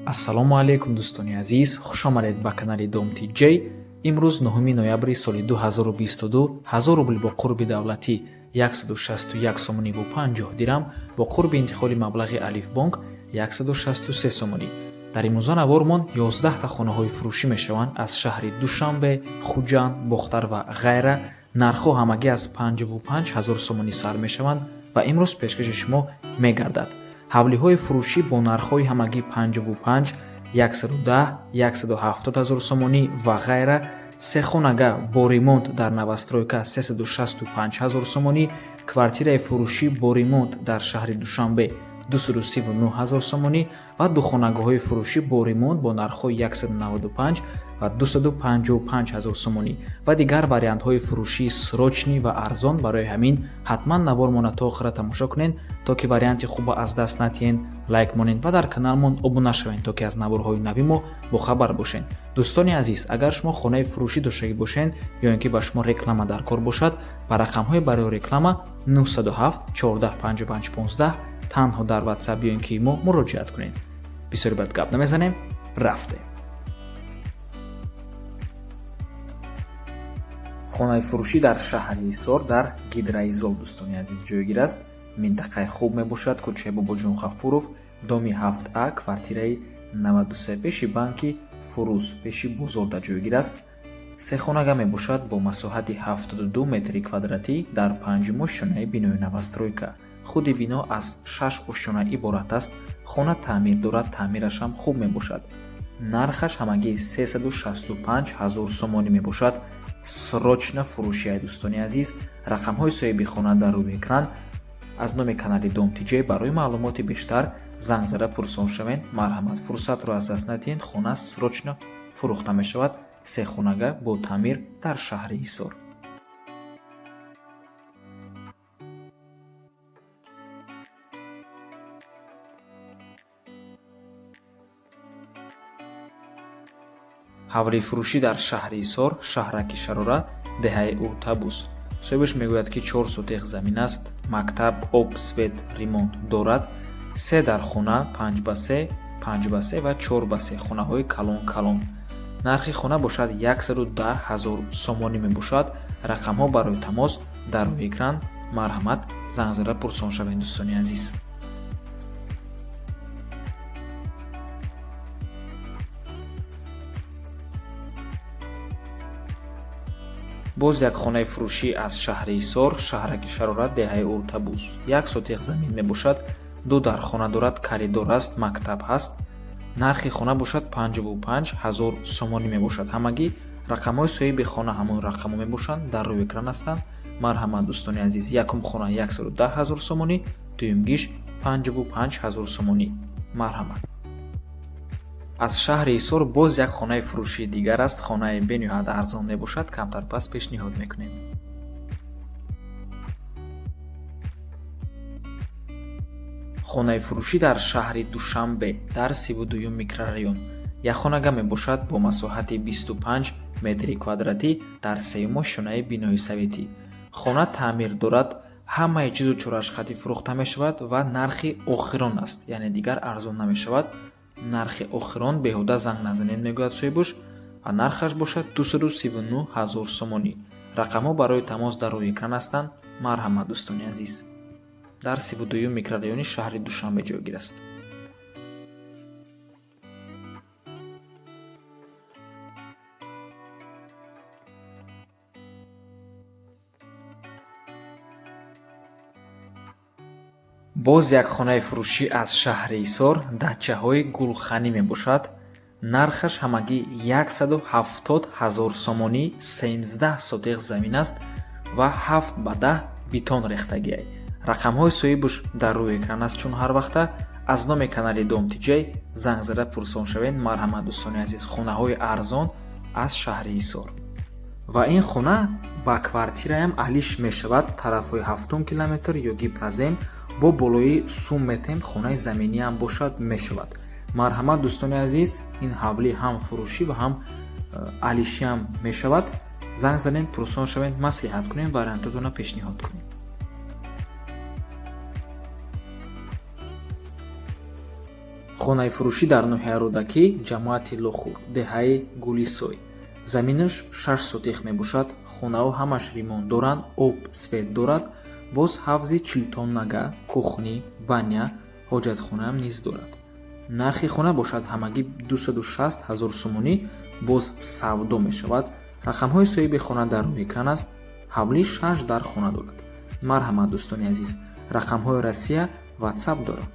Ассалому алайкум, дӯстони азиз, хушомадед ба канали Дом TJ. Имрӯз 9 ноябри соли 2022, 1000 рубл бо қурби давлатӣ 161 сомониву 50 дирам, бо қурби интиқоли маблағи Алифбонк 163 сомонӣ. Дар имрӯза навормон 11та хонаҳои фурӯшӣ мешаванд аз шаҳри Душанбе, Хуҷанд, Бохтар ва ғайра. Нархҳо ҳамагӣ аз 55 ҳазор сомонӣ сар мешаванд ва имрӯз пешкаши шумо мегардад. Ҳавлиҳои фурӯшӣ бо нархҳои ҳамагӣ 55, 110, 170 ҳазор сомонӣ ва ғайра. Сехонага бо ремонт дар новостройка 365 ҳазор сомонӣ, квартираи фурӯшӣ бо ремонт дар шаҳри Душанбе 239 ҳазор сомонӣ ва духонагоҳҳои фурӯшӣ бо ремонт бо нархҳои 195 ва 255 ҳазор сомонӣ ва дигар вариантҳои фурӯшии срочный ва арзон. Барои ҳамин ҳатман навормона то охира тамошо кунед, то ки варианти хуба аз даст натиҳен. Лайк монед ва дар каналмон обуна шавед, то ки аз наворҳои нави мо бохабар бошед. Дӯстони азиз, агар шумо хонаи фурӯшӣ доштагӣ бошед ё ин ки ба шумо реклама дар кор бошад, ба рақамҳои барои реклама 907 14 55 15 танҳо дар WhatsApp ё ин ки мо муроҷиат кунед. Бисёри бад гап намезанем, рафтем. Хонаи фурӯшӣ дар шаҳри Ҳисор, дар Гидроизол, дӯстони азиз, ҷойгир аст. Минтақаи хуб мебошад, кӯчаи Бобоҷон Ғафуров, доми 7А, квартираи 93, пеши банки Фурӯз, пеши бозорда ҷойгир аст. Сехонага мебошад бо масоҳати 72 метри квадратӣ дар панҷум ошёнаи бинои новостройка. Худи бино аз шаш ошёна иборат аст. Хона таъмир дорад, таъмираш ҳам хуб мебошад. Нархаш ҳамагӣ 365 ҳазор сомонӣ мебошад. Срочно фурӯшияй, дӯстони азиз. Рақамҳои соҳиби хона дар рӯи экран. Аз номи канали Дом TJ барои маълумоти бештар занг зада пурсон шавед. Марҳамат, фурсатро аз даст надиҳед, хона срочно фурӯхта мешавад. Сехонага бо таъмир дар шаҳри Ҳисор. Ҳавлии фурӯшӣ дар шаҳри Ҳисор, шаҳраки Шарора, деҳаи Уртабус. Соҳибаш мегӯяд, ки 4 сотих замин аст, мактаб, об, свет, ремонт дорад. Се дар хона, 5 ба 3, 5 ба 3 ва 4 ба 3, хонаҳои калон калон. Нархи хона бошад 110 ҳазор сомонӣ мебошад. Рақамҳо барои тамос дар рӯи экран. Марҳамат, занг зада пурсон шавед, дӯстони азиз. Боз як хонаи фурӯшӣ аз шаҳри Ҳисор, шаҳраки Шарора, деҳаи Уртабуз. 1 сотих замин мебошад, ду дар хона дорад, коридор аст, мактаб ҳаст. Нархи хона бошад 55 ҳазор сомонӣ мебошад ҳамагӣ. Рақамҳои соҳиби хона ҳамон рақамҳо мебошанд, дар рӯи экран ҳастанд. Марҳамат, дӯстони азиз, якум хона 110 ҳазор сомонӣ, дуюмгиш 55 ҳазор сомонӣ. Марҳамат. Аз шаҳри Ҳисор боз як хонаи фурӯшии дигар аст. Хонаи бениҳоят арзон мебошад, камтар пас пешниҳод мекунем. Хонаи фурӯшӣ дар шаҳри Душанбе, дар 32-юм микрорайон, як хонага мебошад бо масоҳати 25 метри квадратӣ дар сеюм ошёнаи бинои советӣ. Хона таъмир дорад, ҳамаи чизу чорашхатӣ фурӯхта мешавад ва нархи охирон аст, яъне дигар арзон намешавад. Нархи охирон, беҳуда занг назанед, мегӯяд соҳибуш, ва нархаш бошад 239 ҳазор сомонӣ. Рақамҳо барои тамос дар рӯи экран ҳастанд. Марҳамат, дӯстони азиз, дар 32-юм микрорайони шаҳри Душанбе ҷойгир аст. Боз як хонаи фурӯшӣ аз шаҳри Ҳисор, дачаҳои Гулханӣ мебошад. Нархаш ҳамагӣ 170 ҳазор сомонӣ, 13 сотих замин аст ва 7 ба 10 бетон рехтагиай. Рақамҳои соҳибуш дар рӯи экран аст. Чун ҳар вақта аз номи канали Дом TJ занг зада пурсон шавед. Марҳамат, дӯстони азиз, хонаҳои арзон аз шаҳри Ҳисор. Ва ин хона ба квартираям алиш мешавад, тарафҳои ҳафтум километр ё Гипрозем, бо болои сум метем, хонаи заминиам бошад мешавад. Марҳамат, дӯстони азиз, ин ҳавлӣ ҳам фурӯшӣ ва ҳам алишиам мешавад. Занг занед, пурсон шавед, маслиҳат кунем, вариантотонро пешниҳод кунем. Хонаи фурӯшӣ дар ноҳияи Рӯдакӣ, ҷамоати Лохур, деҳаи Гулисой. Заминаш 6 сотих мебошад. Хонаҳо ҳамаш ремонт доранд, об, свет дорад. Боз ҳавзи 40-тоннага, кухни, баня, ҳоҷатхонаам низ дорад. Нархи хона бошад ҳамагӣ 260 ҳазор сомонӣ, боз савдо мешавад. Рақамҳои соҳиби хона дар рӯи экран аст. Ҳавлӣ 6 дар хона дорад. Марҳамат, дӯстони азиз, рақамҳои Россия, WhatsApp дорад.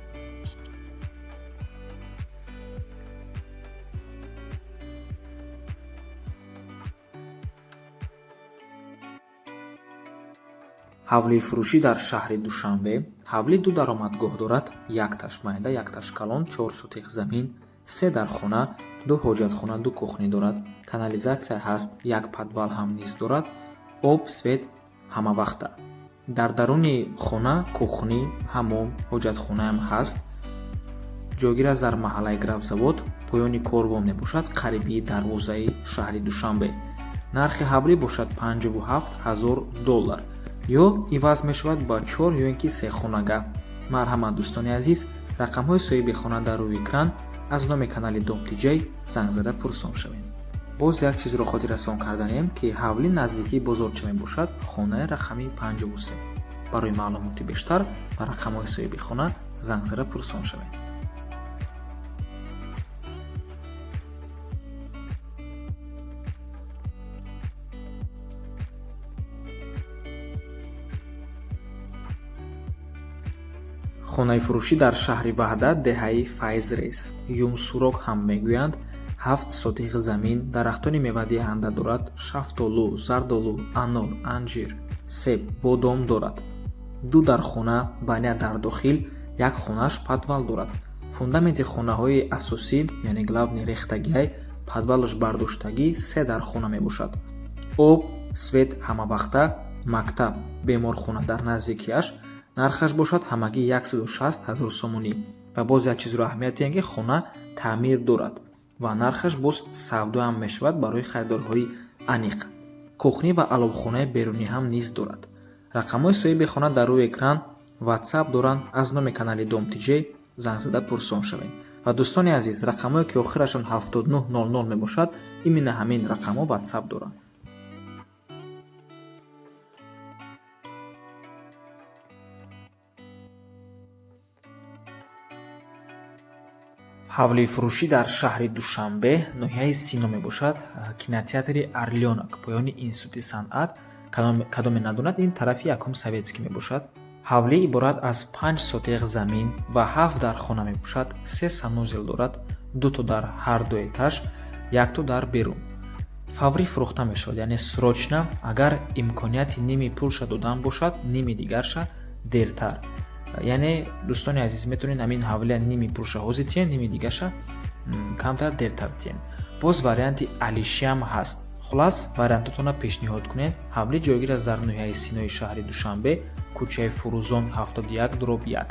Ҳавлии фурӯшӣ дар шаҳри Душанбе. Ҳавлӣ 2 даромадгоҳ дорад, якташ майда, якташ калон, 4 сотих замин, 3 дар хона, 2 ҳоҷатхона, 2 кухни дорад, канализатсия ҳаст, як подвал ҳам низ дорад, об, свет ҳамавақта. Дар даруни хона кухни, ҳамом, ҳоҷатхонаам ҳаст. Ҷойгир аст дар маҳаллаи Графзавод, поёни корвон мебошад, қарибии дарвозаи шаҳри Душанбе. Нархи ҳавлӣ бошад 57 ҳазор доллар ё иваз мешавад ба 4 ё ин ки 3 хонага. Марҳамат, дӯстони азиз, рақамҳои соҳиби хона дар рӯи экран, аз номи канали Дом Тиҷай занг зада пурсон шавед. Боз як чизро хотиррасон карданем, ки ҳавлӣ наздикии бозорча мебошад, хонаи рақами 53. Барои маълумоти бештар ба рақамҳои соҳиби хона занг зада пурсон шавед. Хонаи фурӯшӣ дар шаҳри Ваҳдат, деҳаи Файзрес, Юмсурок ҳам мегӯянд, 7 сотих замин, дарахтони мевадиҳанда дорад, шафтолу, зардолу, анор, анҷир, себ, бодом дорад. 2 дар хона, баня дар дохил, як хонаш подвал дорад. Фундаменти хонаҳои асосӣ, яъне главни рехтагиай, подвалаш бардоштагӣ, 3 дар хона мебошад. Об, свет ҳамавақта, мактаб, беморхона дар наздикиаш. Нархаш бошад ҳамагӣ 160 ҳазор сомонӣ. Ва боз як чизро аҳамият диҳем, ки хона таъмир дорад ва нархаш боз савдоам мешавад барои харидорҳои аниқ. Кухни ва аловхонаи берунӣ ҳам низ дорад. Рақамҳои соҳиби хона дар рӯи экран, WhatsApp доранд, аз номи канали Дом Тиҷей занг зада пурсон шавед. Ва дӯстони азиз, рақамҳое ки охирашон 7900 мебошад, именно ҳамин рақамҳо WhatsApp доранд. Ҳавлии фурӯшӣ дар шаҳри Душанбе, ноҳияи Сино мебошад, кинотеатри Орлёнок, поёни институти санъат, кадоме надонад, ин тарафи якум советский мебошад. Ҳавлӣ иборат аз 5 сотиқ замин ва 7 дар хона мебошад, 3 санузел дорад, 2 то дар ҳар ду этаж, 1 то дар берун. Фаврӣ фурӯхта мешавад, яъне срочно, агар имконияти ними пулша додан бошад, ними дигарша дертар. Яъне дӯстони азиз, метавонед ҳамин ҳавлия ними пулша ҳозир тиҳен, ними дигарша камтар дертар тиҳен. Боз варианти алишиам ҳаст. Хулас, вариантотонро пешниҳод кунед. Ҳавлӣ ҷойгир аст дар ноҳияи Синои шаҳри Душанбе, кӯчаи Фурӯзон 71/1.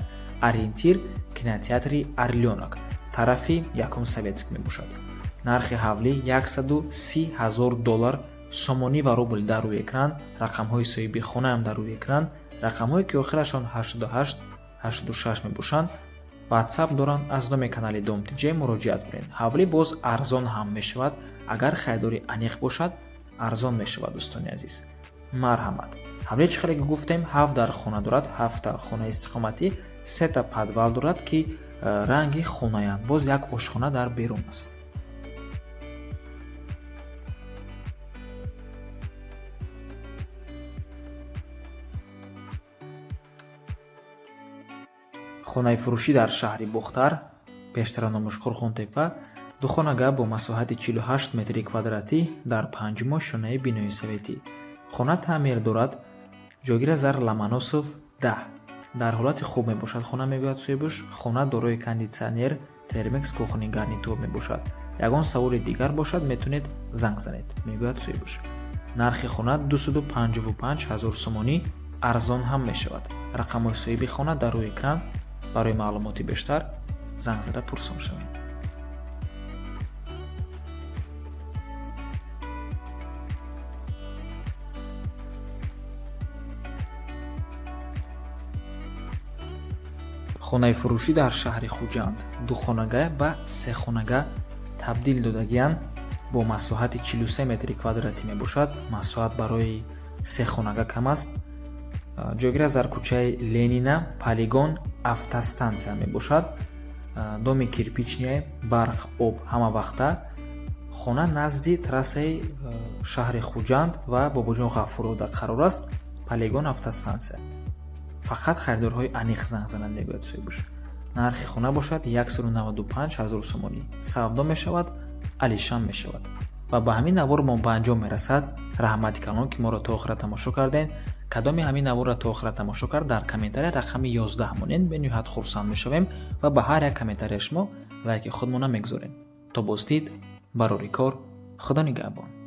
Ориентир кинотеатри Орлёнок, тарафи якум советск мебошад. Нархи ҳавлӣ 130 ҳазор доллар, сомонӣ ва рубл дар рӯи экран, рақамҳои соҳиби хонаам дар рӯи экран, рақамҳое ки охирашон 88 86 мебошанд, WhatsApp доранд, аз номи канали Дом Тиҷей муроҷиат кунед. Ҳавлӣ боз арзон ҳам мешавад, агар харидори аниқ бошад, арзон мешавад, дӯстони азиз. Марҳамат. Ҳавлӣ чӣ хеле гуфтем, 7 дар хона дорад, 7 та хонаи истиқоматӣ, 3 та подвал дорад, ки ранги хонаянд. Боз як ошхона дар берун аст. Хонаи фурӯшӣ дар шаҳри Бохтар, пештара номаш Қурғонтепа, ду хонага бо масоҳати 48 метри квадратӣ дар 5 моҳ шонаи бинои советӣ. Хона таъмир дорад, ҷойгир аст дар Ломоносов 10. Дар ҳолати хуб мебошад хона, мегӯяд соҳибаш. Хона дорои кондитсионер, термекс, кухни гарнитур мебошад. Ягон саволи дигар бошад, метавонед занг занед, мегӯяд соҳибаш. Нархи хона 255 ҳазор сомонӣ, арзон ҳам мешавад. Рақамҳои соҳиби хона дар рӯи экран, барои маълумоти бештар занг зада пурсон шавед. Хонаи фурӯшӣ дар шаҳри Хуҷанд, духонага ба сехонага табдил додагиянд, бо масоҳати 43 метри квадратӣ мебошад. Масоҳат барои сехонага кам аст. Ҷойгир аст дар кӯчаи Ленина, Полигон, автостанция мебошад. Доми кирпичный, барқ, об ҳама вақта. Хона назди трассаи шаҳри Хуҷанд ва Бобоҷон Ғафуровда қарор аст, Полигон, автостанция. Фақат харидорҳои аниқ занг зананд, мегӯяд соҳибаш. Нархи хона бошад 195 ҳазор сомонӣ. Савдо мешавад, алишам мешавад. Ва ба ҳамин навор мо ба анҷом мерасад. Раҳмати калон, ки моро то охира тамошо кардем. Кадоме ҳамин наворро то охира тамошо кард, дар комментария рақами 11 монед, бениҳоят хурсанд мешавем ва ба ҳар як комментарияи шумо лайки худмона мегузорем. То боздид, барори кор, Худо нигаҳбон.